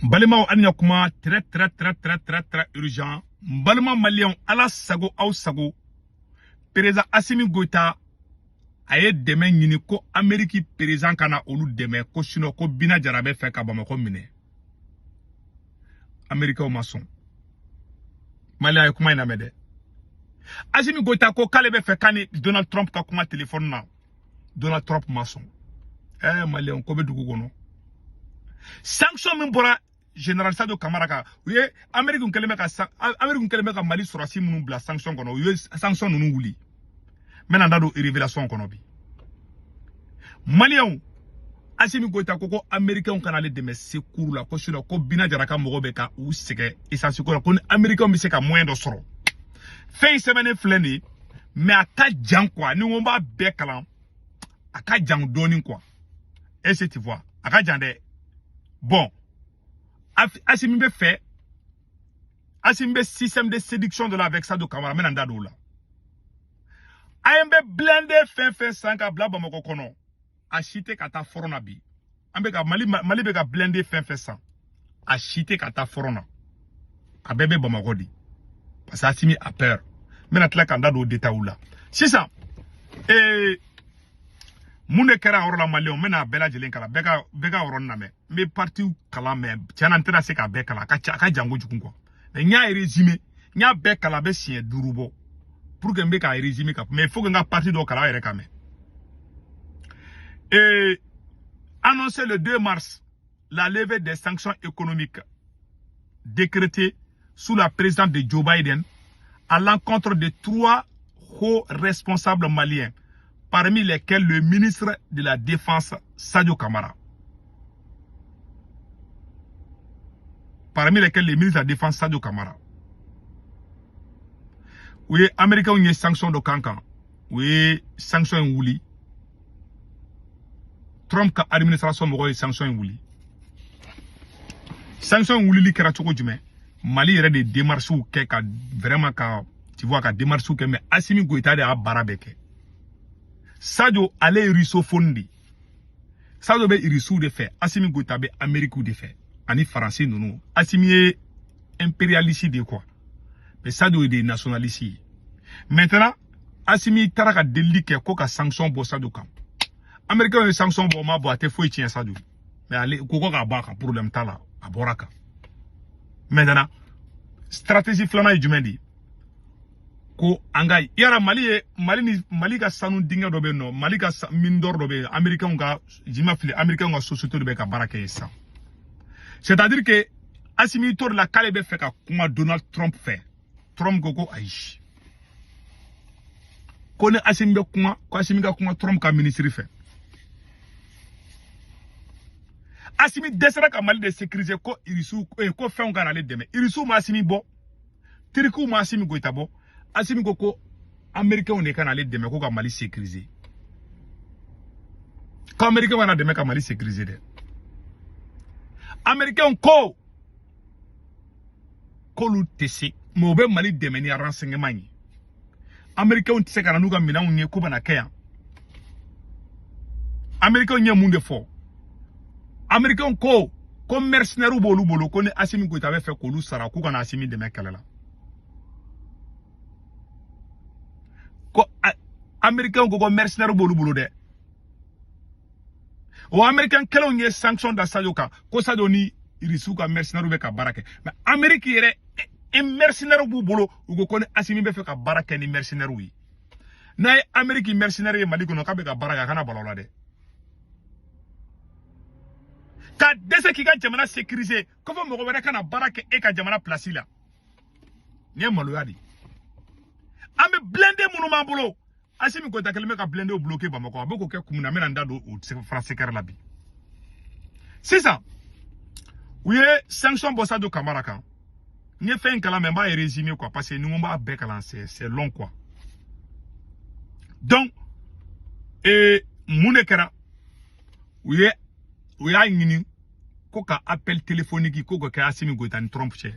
N balimaw, an ya kuma très très très très très très urgent. N balima maliyɛnw, ala sago aw sago, président Assimi Goïta a ye dɛmɛ ɲini ko Ameriki président ka na olu dɛmɛ, ko sinon ko Bina Jara bɛ fɛ ka Bamakɔ minɛ. Amerikaw ma sɔn. Maliyɛn ye kuma in lamɛn dɛ. Assimi Goïta ko k'ale bɛ fɛ k'a ni Donald Trump ka kuma téléphone na. Donald Trump ma sɔn. Maliyɛnw, ko bɛ dugu kɔnɔ. Sanction min bɔra général Sadio Kamara kan, u ye Amérique kɛlen bɛ ka Amérique kɛlen bɛ ka Mali sɔrɔdasi minnu bila sanction kɔnɔ, u ye sanction ninnu wuli. N bɛna n da don révélation kɔnɔ bi. Maliyɛnw, Assimi Goïta ko ko américains kana ale dɛmɛ secours la, ko sinon ko Bina Jara ka mɔgɔw bɛ ka u sɛgɛn essence ko la, ko ni américains bɛ se ka moyen dɔ sɔrɔ. Fɛn in sɛbɛnnen filɛ nin ye, mais a ka jan quoi. Ni n ko n b'a bɛɛ kalan, a ka jan dɔɔnin quoi. Est-ce que tu vois? A ka jan dɛ. Bon, Assimi bɛ fɛ, Assimi bɛ système de séduction de la avec Sadio Kamara, n bɛna n da don o la. An bɛ blindé fɛn fɛn san ka bila Bamakɔ kɔnɔ, a si tɛ ka taa front na bi. An bɛ ka Mali, Mali bɛ ka blindé fɛn fɛn san, a si tɛ ka taa front na. A bɛɛ bɛ Bamakɔ de. Parce que Assimi a peur. N bɛna tila ka n da don o détails la. Sisan, mun de kɛra a yɔrɔ la maliyɛnw? N bɛna a bɛɛ lajɛlen kalan, bɛɛ ka yɔrɔnin lamɛn. N bɛ partie kalan, mais tiɲɛ na n tɛna se k'a bɛɛ kalan, a ka ca, a ka jan kojugu quoi. Mais n y'a résumé, n y'a bɛɛ kalan, a bɛ siɲɛ 5 bɔ. Pour que n bɛ k'a résumé ka, mais il faut que n ka partie dɔ kalan aw yɛrɛ ka mɛn. Et annoncé le 2 mars la levée des sanctions économiques décrétées sous la présidence de Joe Biden à l'encontre de 3 hauts responsables maliens, parmi lesquels le ministre de la Défense Sadio Kamara. Parmi lesquels le ministre de la Défense Sadio Kamara. Oui, Américains ont une sanction de Kankan. Oui, sanction wuli. Trump ka administration mɔgɔw ye sanction in wuli. Sanction in wulili kɛra cogo jumɛn? Mali yɛrɛ de démarches kɛ ka vraiment ka, tu vois, ka démarches kɛ, mais Assimi Goïta de y'a baara bɛɛ kɛ. Sadio ale ye russophone de. Sadio bɛ russiw de fɛ, Assimi Goïta bɛ Amérique de fɛ ani Faransi ninnu. Assimi ye impérialiste de quoi. Mais Sadio ye de nationaliste ye. Maintenant, Assimi taara ka delili kɛ ko ka sanction bɔ Sadio kan. Américain ye sanction bɔ, ma bɔ, a tɛ foyi tiɲɛ Sadio. Mais ale ko ko k'a bɔ a kan, problème t'a la, a bɔra kan. Maintenant, stratégie filanan ye jumɛn de ye? Ko an ka yara Mali ye, Mali ni Mali ka sanu dingɛ dɔ bɛ yen nɔ, Mali ka mine d'or dɔ bɛ yen, Américains ka jima fili, Américains ka société dɔ bɛ ka baara kɛ yen sisan. C'est-à-dire que Assimi tora la k'ale bɛ fɛ ka kuma Donald Trump fɛ. Trump ko ko ayi. Ko ni Assimi bɛ kuma, ko Assimi ka kuma Trump ka ministre fɛ. Assimi dɛsɛra ka Mali de sécuriser, ko Irisiw, ko fɛnw ka n'ale dɛmɛ. Irisiw ma Assimi bɔ, Tirikiw ma Assimi Goïta bɔ. Assimi ko ko Américains de ka n'ale dɛmɛ ko ka Mali sécuriser. Ko Américains kana dɛmɛ ka Mali sécuriser dɛ. Américains ko k'olu tɛ se, mais u bɛ Mali dɛmɛ ni renseignement ye. Américains tɛ se ka na n'u ka minɛnw ye k'u bɛna kɛ yan. Américains ye mun de fɔ? Américains ko ko mercenaires b'olu bolo, ko ni Assimi Goïta bɛ fɛ k'olu sara, k'u kana Assimi dɛmɛ kɛlɛ la. Ko Américains ko ko mercenaires b'olu bolo dɛ. O Américains kɛlenw ye sanction da Sadio kan, ko Sadio ni Irisiw ka mercenaires bɛ ka baara kɛ. Mais Amérique yɛrɛ mercenaires b'u bolo, u ko ko ni Assimi bɛ fɛ ka baara kɛ ni mercenaires ye. N'a ye Amérique mercenaires ye Mali kɔnɔ k'a bɛ ka baara kɛ, a kana bala o la dɛ. Ka dɛsɛ k'i ka jamana sécuriser, ko fɔ mɔgɔ wɛrɛ kana baara kɛ e ka jamana place la. Nin ye maloya de ye. An bɛ blindé minnu b'an bolo, Assimi Goïta kɛlen bɛ ka blindé bloqué Bamakɔ, a bɛ k'o kɛ kun min na, n bɛna n da don o français kɛrɛ la bi. Sisan, u ye sanction bɔ Sadio Kamara kan. N ye fɛn in kalan, mais n b'a résumé quoi, parce que ni n ko n b'a bɛɛ kalan, c'est long quoi. Donc, mun de kɛra? U y'a ɲini ko ka appel téléphonique ko ka kɛ Assimi Goïta ni Trump cɛ.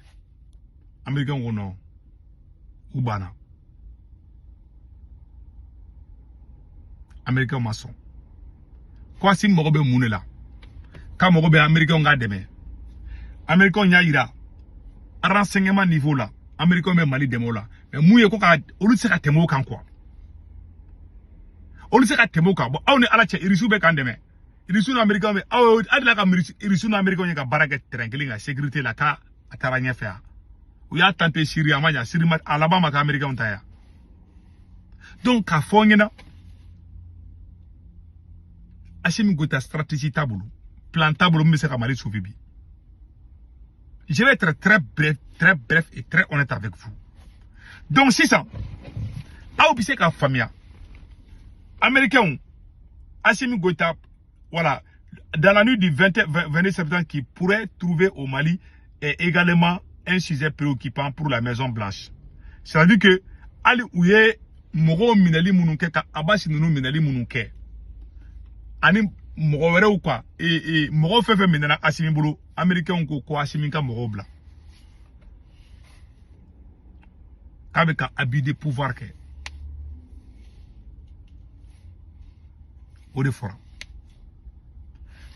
Américain ko non, u banna. Américain ma sɔn. Ko Assimi mago bɛ mun de la? K'a mago bɛ Américain ka dɛmɛ. Américains y'a yira renseignement niveau la, Américains bɛ Mali dɛmɛ o la, mais mun ye ko ka olu tɛ se ka tɛmɛ o kan quoi, olu tɛ se ka tɛmɛ o kan. Bon, aw ni Ala cɛ, Irisiw bɛ k'an dɛmɛ, Irisiw ni Américains bɛ aw a delila ka Irisiw ni Américains ye ka baara kɛ terrain kelen kan sécurité la k'a a taara ɲɛfɛ yan. U y'a tenté Syrie, a ma ɲa. Syrie ma, a laban ma kɛ Américains ta yan. Donc k'a fɔ n ɲɛna, Assimi Goïta stratégie t'a bolo, plan t'a bolo min bɛ se ka Mali sauver bi. Je vais être très bref, très bref et très honnête avec vous. Donc sisan aw bɛ se k'a faamuya, Américains, Assimi Goïta, voilà, dans la nuit du 20, 22 septembre, qui pourrait trouver au Mali est également un sujet préoccupant pour la Maison Blanche. C'est-à-dire que hali u ye mɔgɔw minɛli minnu kɛ, ka Abasi ninnu minɛli minnu kɛ, ani mɔgɔ wɛrɛw quoi, mɔgɔ fɛn fɛn minɛna Asimi bolo, Américains ko ko Asimi ka mɔgɔw bila, k'a bɛ ka abus de pouvoir kɛ. O de fɔra.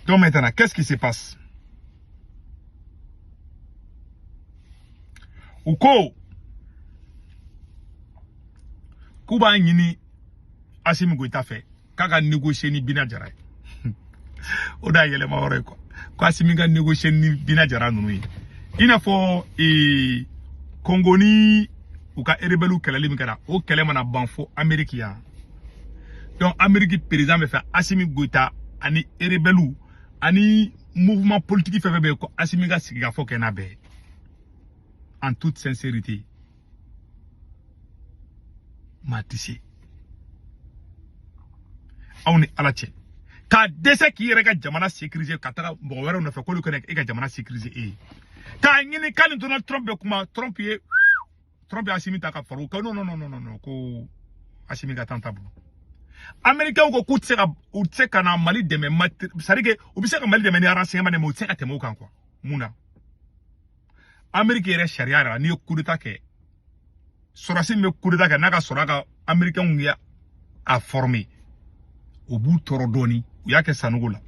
Donc maintenant, qu'est-ce qui se passe? U ko k'u b'a ɲini Assimi Goïta fɛ k'a ka négocier ni Bina Jara ye. O de y'a yɛlɛma yɔrɔ ye quoi, ko Assimi ka négocier ni Bina Jara ninnu ye. I n'a fɔ Congo ni u ka rebelle kɛlɛli min kɛra, o kɛlɛ mana ban fo Amérique yan. Donc Amérique président bɛ fɛ Assimi Goïta ani rebelle ani mouvement politique fɛn fɛn bɛ yen, ko Assimi ka sigikafɔ kɛ n'a bɛɛ ye. En toute sincérité, maa tɛ se aw ni Ala cɛ k'a dɛsɛ k'i yɛrɛ ka jamana sécuriser ka taga mɔgɔ wɛrɛw nɔfɛ k'olu kana e ka jamana sécuriser e ye. K'a ɲini k'ale Donald Trump bɛ kuma, Trump ye Assimi ta ka fara o kan. Non non non non non, ko Assimi ka taa ta bolo. Américains ko k'u tɛ se ka, u tɛ se ka na Mali dɛmɛ, c'est à dire que u bɛ se ka Mali dɛmɛ ni renseignement de, mais u tɛ se ka tɛmɛ o kan quoi. Mun na? Amérique yɛrɛ sariya yɛrɛ la, n'i ye coup d'état kɛ, sɔrɔdasi min bɛ coup d'état kɛ n'a ka sɔrɔ a ka Américains ye a former, o b'u tɔɔrɔ dɔɔni. U y'a kɛ Sanogo la.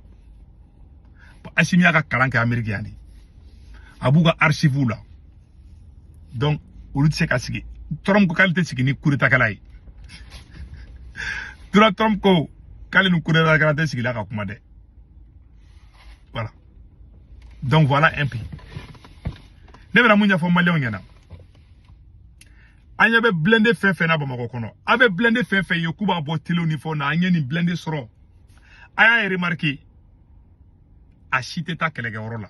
Assimi y'a ka kalan kɛ Amérique yan de, a b'u ka archives la. Donc olu tɛ se ka sigi. Trump ko k'ale tɛ sigi ni coup d'état kɛla ye. Donald Trump ko k'ale ni coup d'état kɛla tɛ sigi la ka kuma dɛ. Voilà. Donc voilà un peu. Ne bɛna mun ɲɛfɔ maliyɛnw ɲɛna? An ɲɛ bɛ blindé fɛn fɛn na Bamakɔ kɔnɔ, a bɛ blindé fɛn fɛn ye k'u b'a bɔ télé ni fɛnw na, an ye nin blindé sɔrɔ. A y'a remarqué, a si tɛ taa kɛlɛkɛyɔrɔ la.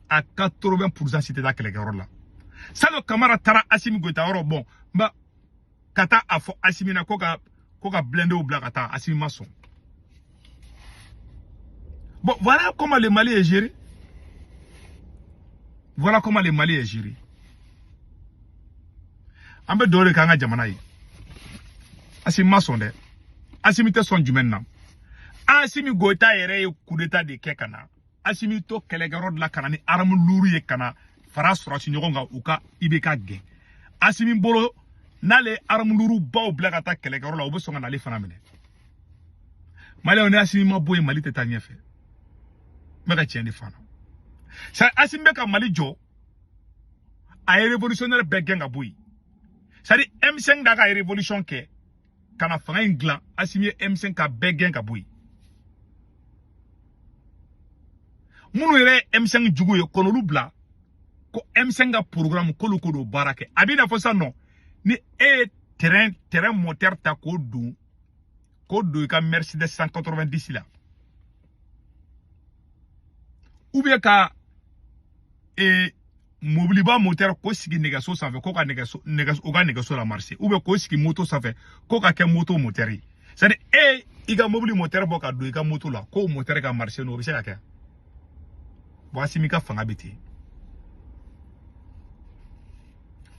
A 80% si tɛ taa kɛlɛkɛyɔrɔ la. Sadio Kamara taara Assimi Goïta yɔrɔ, bon, n ka taa a fɔ Assimi na ko ka blindéw bila ka taa, Assimi ma sɔn. Bon, voilà comment le Mali est géré. Voilà comment le Mali est géré. An bɛ dugawu de k'an ka jamana ye. Assimi ma sɔn dɛ. Assimi tɛ sɔn jumɛn na? Assimi Goïta yɛrɛ ye coup d'état de kɛ ka na. Assimi to kɛlɛkɛyɔrɔ de la ka na ni arme lourde ye ka na fara sɔrɔsi ɲɔgɔn kan u ka IBK gɛn. Assimi bolo n'ale ye arme lourde baw bila ka taa kɛlɛkɛyɔrɔ la, u bɛ sɔn ka n'ale fana minɛ. Maliyɛnw, ni Assimi ma bɔ yen, Mali tɛ taa ɲɛfɛ. N bɛ ka tiɲɛ de fɔ. Assimi bɛ ka Mali jɔ, a ye révolutionnaire bɛɛ gɛn ka bɔ yen. C'est-à-dire M5 da ka révolution kɛ ka na fanga in dilan, Assimi ye M5 ka bɛɛ gɛn ka bɔ yen. Minnu yɛrɛ ye M5 jugu ye, kɔn'olu bila ko M5 ka programme k'olu ko don baara kɛ. A b'i n'a fɔ sisan nɔ, ni e ye terrain moteur ta k'o don i ka Mercedes 190 la, ou bien ka mobiliba moteur k'o sigi nɛgɛso sanfɛ, k'o ka nɛgɛso o ka nɛgɛso la marcher, ou bien k'o sigi moto sanfɛ k'o ka kɛ moto moteur ye. C'est à dire e i ka mobili moteur bɔ ka don i ka moto la k'o moteur ka marcher, n'o bɛ se ka kɛ. Bon, Assimi ka fanga bɛ ten.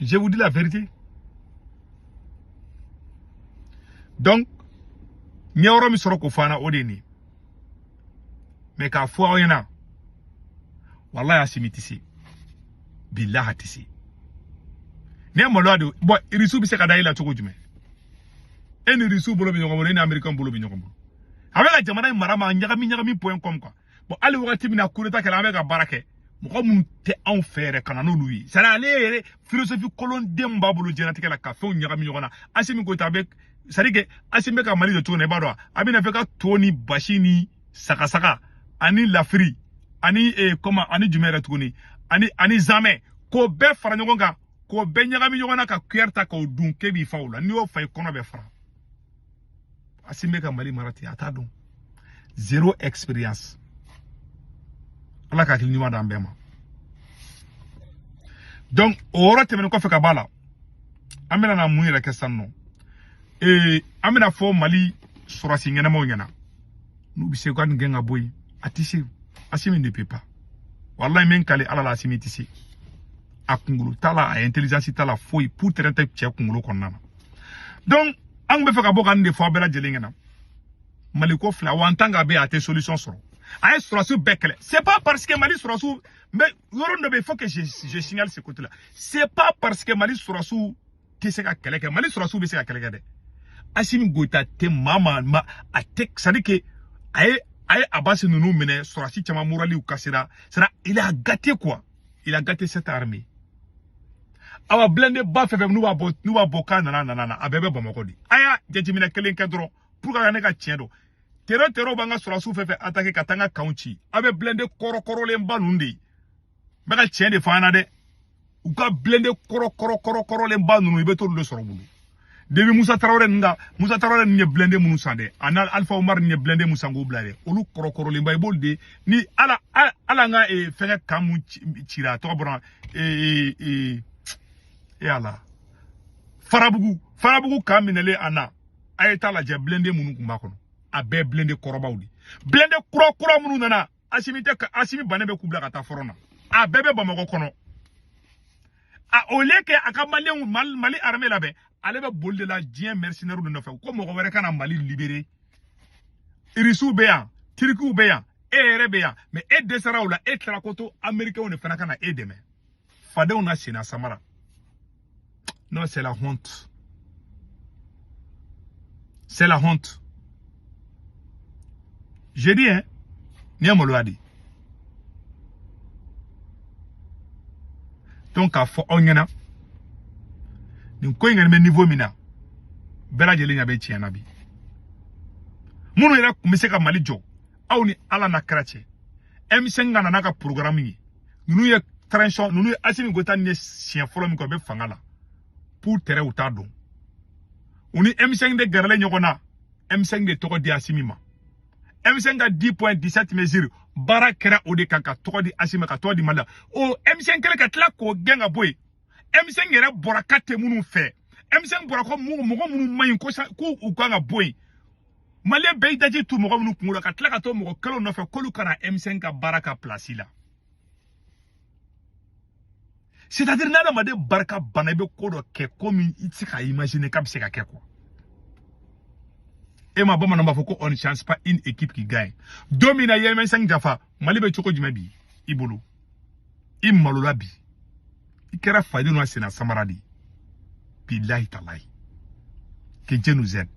Je vous dis la vérité. Donc n ye yɔrɔ min sɔrɔ k'o fɔ an na, o de ye nin ye. Mais k'a fɔ aw ɲɛna, walahi Assimi tɛ se, bilahi a tɛ se. N'i ye maloya de, bon, Irisiw bɛ se ka da e la cogo jumɛn? E ni Irisiw bolo bɛ ɲɔgɔn bolo, e ni Américain bolo bɛ ɲɔgɔn bolo. A bɛ ka jamana in mara ma ɲagami ɲagami point com quoi. Bon, hali wagati min na coup d'état kɛra, an bɛ ka baara kɛ. Mɔgɔ minnu tɛ anw fɛ yɛrɛ ka na n'olu ye. C'est à dire ale yɛrɛ philosophie kolonden b'a bolo diɲɛlatigɛ la ka fɛnw ɲagami ɲɔgɔn na. Asimi Goïta bɛ, c'est à dire que Asimi bɛ ka Mali jɔ cogo min na, i b'a dɔn a bɛna fɛ ka to ni basi ni sagasaga ani lafiri ani comment ani jumɛn yɛrɛ tuguni ani zamɛ k'o bɛɛ fara ɲɔgɔn kan k'o bɛɛ ɲagami ɲɔgɔn na ka cuillère ta k'o dun k'e b'i fa o la. N'i y'o fa i kɔnɔ bɛ fara. Asimi bɛ ka Mali mara ten, a t'a dɔn, zéro expérience. Ala ka hakili ɲuman d'an bɛɛ ma. Donc o yɔrɔ tɛmɛnen kɔfɛ ka b'a la, an bɛna na mun yɛrɛ kɛ sisan nɔ? An bɛna fɔ Mali sɔrɔsi ɲɛnamaw ɲɛna n'u bɛ se u ka nin gɛn ka bɔ yen. A tɛ se, Asimi ne peut pas. Walayi, min kale Ala la, Asimi tɛ se. A kunkolo t'a la, a intelligence t'a la, foyi poutre tɛ cɛ kunkolo kɔnɔna na. Donc an bɛ fɛ ka bɔ ka nin de fɔ aw bɛɛ lajɛlen ɲɛna. Mali ko fila wa en tant que a bɛ yen, a tɛ solution sɔrɔ. A ye sɔrɔsiw bɛɛ kɛlɛ. C'est pas parce que Mali sɔrɔsiw, mais yɔrɔ dɔ bɛ yen, il faut que je signale ce côté là. C'est pas parce que Mali sɔrɔsiw tɛ se ka kɛlɛ kɛ. Mali sɔrɔsiw bɛ se ka kɛlɛ kɛ dɛ. Asimi Goïta tɛ maa maa a tɛ, c'est à dire que a ye Abbas ninnu minɛ, sɔrɔsi caman moraliw kasira. C'est à dire il a gâté quoi, il a gâté cette armée. Awa blindé ba fɛn fɛn n'u b'a bɔ k'a nana na, a bɛɛ bɛ Bamakɔ de. A y'a jateminɛ kelen kɛ dɔrɔn pour que ne ka tiɲɛ dɔn. Terror b'an ka sɔrɔsiw fɛn fɛn attaqué ka taa an ka kanw ci, a bɛ blindé kɔrɔ kɔrɔlenba ninnu de ye. N bɛ ka tiɲɛ de fɔ an ɲɛna dɛ. U ka blindé kɔrɔ kɔrɔ kɔrɔ kɔrɔlenba ninnu, i bɛ t'olu de sɔrɔ u bolo. Depuis Musa Tarawele ninnu ka, Musa Tarawele ninnu ye blindé minnu san dɛ, a n'a Alpha Umar ninnu ye blindé mun san k'o bila dɛ, olu kɔrɔ kɔrɔlenba, i b'olu de ni ala ala an ka fɛngɛ kan mun cira, a tɔgɔ bɔra e ala Farabugu kan minɛlen a na. A ye taa lajɛ blindé minnu tun b'a kɔnɔ, a bɛɛ blindé kɔrɔbaw de. Blindé kura kura minnu nana, Asimi tɛ, Asimi bannen bɛ k'u bila ka taa front na, a bɛɛ bɛ Bamakɔ kɔnɔ. A au lieu que a ka maliyɛnw Mali armée labɛn, ale bɛ boli de la diɲɛ mercenaires de nɔfɛ ko mɔgɔ wɛrɛ ka na Mali libérer. Irisiw bɛ yan, Tirikiw bɛ yan, e yɛrɛ bɛ yan, mais e dɛsɛra o la, e tilala ko to américains de fana ka na e dɛmɛ. Fadenw na senna samara. Non, c'est la honte, c'est la honte, je dis hein. Nin ye maloya de ye. Donc k'a fɔ aw ɲɛna, nin ko in kɔni bɛ niveau min na, bɛɛ lajɛlen ɲɛ bɛ tiɲɛ na bi. Minnu yɛrɛ tun bɛ se ka Mali jɔ, aw ni Ala n'a kɛra cɛ, M5 ka na n'a ka programme ye. Ninnu ye transition, ninnu ye Asimi Goïta ni ye siɲɛ fɔlɔ min kɛ u bɛ fanga la pour tɛrɛ, u t'a dɔn. U ni M5 de gɛrɛlen ɲɔgɔn na. M5 de tɔgɔ di Asimi ma. M5 ka 10.17 mesures, baara kɛra o de kan ka tɔgɔ di Asimi, ka tɔgɔ di Mali la. O M5 kɛlen ka tila k'o gɛn ka bɔ yen, M5 yɛrɛ bɔra ka tɛ minnu fɛ, M5 bɔra ko mɔgɔ minnu man ɲi ko u kan ka bɔ yen. Maliyɛn bɛɛ y'i daji tu mɔgɔ minnu kunkolo la, ka tila ka to mɔgɔ kelenw nɔfɛ k'olu kana M5 ka baara ka place la. C'est-à-dire n'adamaden barika banna, i bɛ ko dɔ kɛ komi i tɛ se k'a imaginer k'a bɛ se ka kɛ quoi. E ma, bamananw b'a fɔ ko on ne change pas une équipe qui gagne. Don min na i ye M5 janfa, Mali bɛ cogo jumɛn bi i bolo? I malola bi, i kɛra faden n'a senna samara de ye. Bilahi talahi, que Dieu nous aide.